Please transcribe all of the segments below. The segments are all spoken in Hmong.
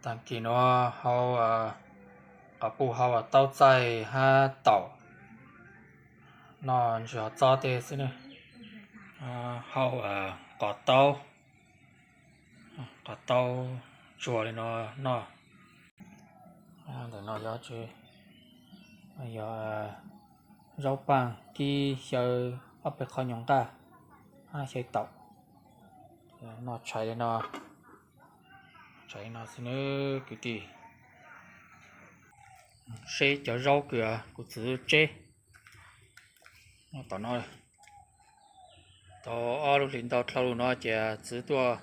Tag kis no hau qos puj hau taub txaij hab taum noj ntsis hov txob tej xwb ne. Hau qos taub, qos taub tsuag li no noj. Ntawm no yog, yog zaub paaj kib xyaw ob peb qhov nyuag nqaj hab xyaw taum. Noj tshais li no, tshais li no xwb nawb kwv tij. Seb cov zaub kws kuv txwv tseb tom no, tau ob lub hlis ntau dlhau lug no ces txwv tuaj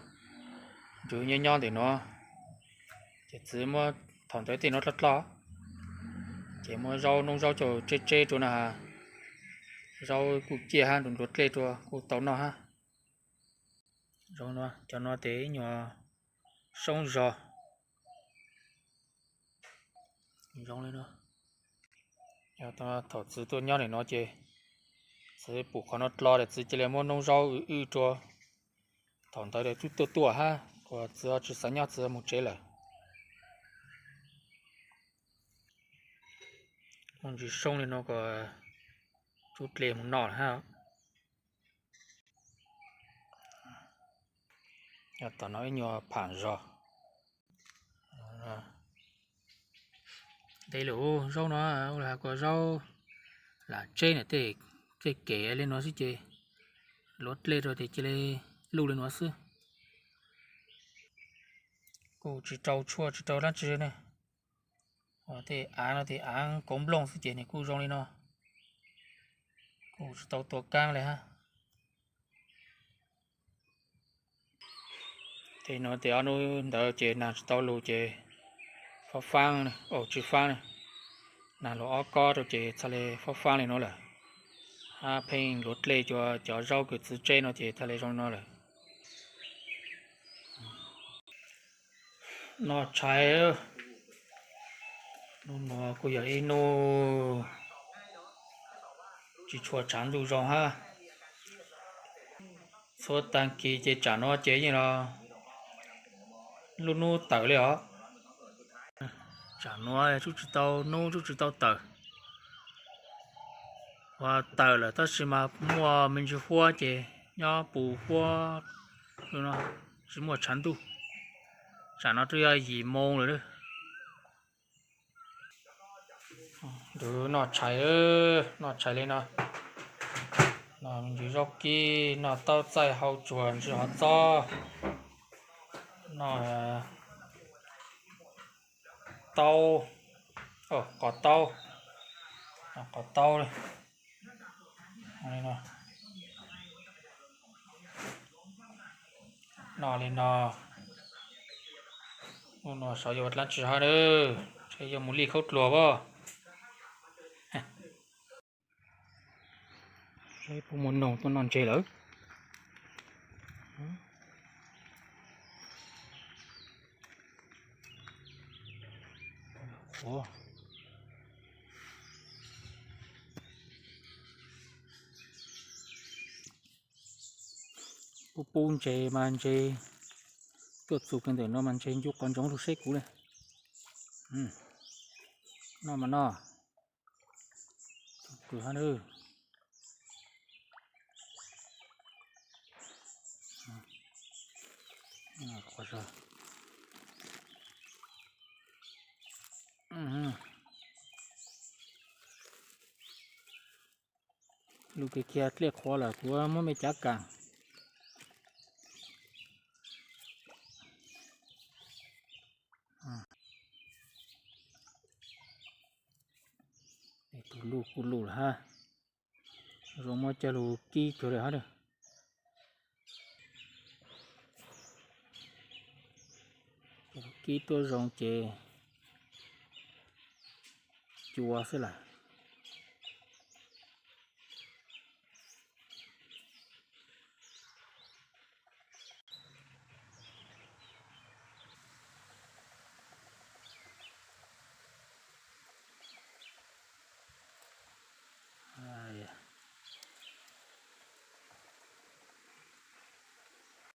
nrug nyob nyob ntawm no, ces txwv muab thaum ntawd tej no dloj dloj, ces muab zaub noob zaub coj tseb tseb rua na has. Zaub kuj ciaj hab nruv nruv dlej rua kuj tau noj hab. Cov no tes ib nyuag soob zog. Zoo li no, thaum txwv tuaj nyob ntawm no ces txwv pum qhov no dlo tes txwv cia li muab noob zaub wb wb rua. Thaum ntawd tes tub tuaj tuaj hab kuas txwv tsi xav nyob txwv moog tsev lawm. Muaj ntsis soob li no kuas tub dle moog noj lawm hab. Tom no ib nyuag pham zog. Ntev lawm zaub no, ua li has kuas zaub lam tseb na tej, tej kem li no xwb ces luav dlej rua tes cia li luj li no xwb. Kuj tsi rau tshuaj tsi rau dlaab tsi ne. Tej aav no tes aav kauv nplooj xwb ces nws kuj zoo li no, kuj tsi tau tua kaab li hab. Tej no tes ob nub ntawd ces naag tsi tau lug ces faab faab, tsi faab, naag lug ob kob rua ces txhaj le faab faab li no lawm. Hab pheej luav dlej rua cov zaub kws txwv tseb no ces txhaj le zoo li no lawm. Noj tshais, nub nuav kuj yog ib nub tsi tshua tshav ntuj zoo hab. Txhua taag kis ces tsam nuav ces yeej los lub nub tawm li os. Tsam nuav tsuj tsi tau nub tsuj tsi tau tawm, ua tawm lawm tab sis mas muaj me ntsis huab ces nyob pus huab, tsi muaj tshav ntuj. Tsam no twb yog yim moo lawm. Nrug noj tshais, noj tshais li no, noj me ntsis zaub kib, noj taub txaij hau tsuag ntsis hov txob, noj taub, qos taub, qos taub. Noj li no, nub nuav saib yuav ua dlaab tsi hab na, saib yuav mus lij khaub dluag as. Saib puas muaj noog tuaj noj ntseg lawm. Pub pub ntses mas ntses tuaj txug kawg ntawm no mas ntses ncu qos ntsoov lug saib kuv li. Noj mas noj. Kws hab na. Lug kiag kiag dlej qhuav lawm kuv muab me cav kaam. Tus luj kuj luj lawm hab. Zoo muab coj lug kib cuag li hab. Kib tuab zoo ces cua xwb lawm.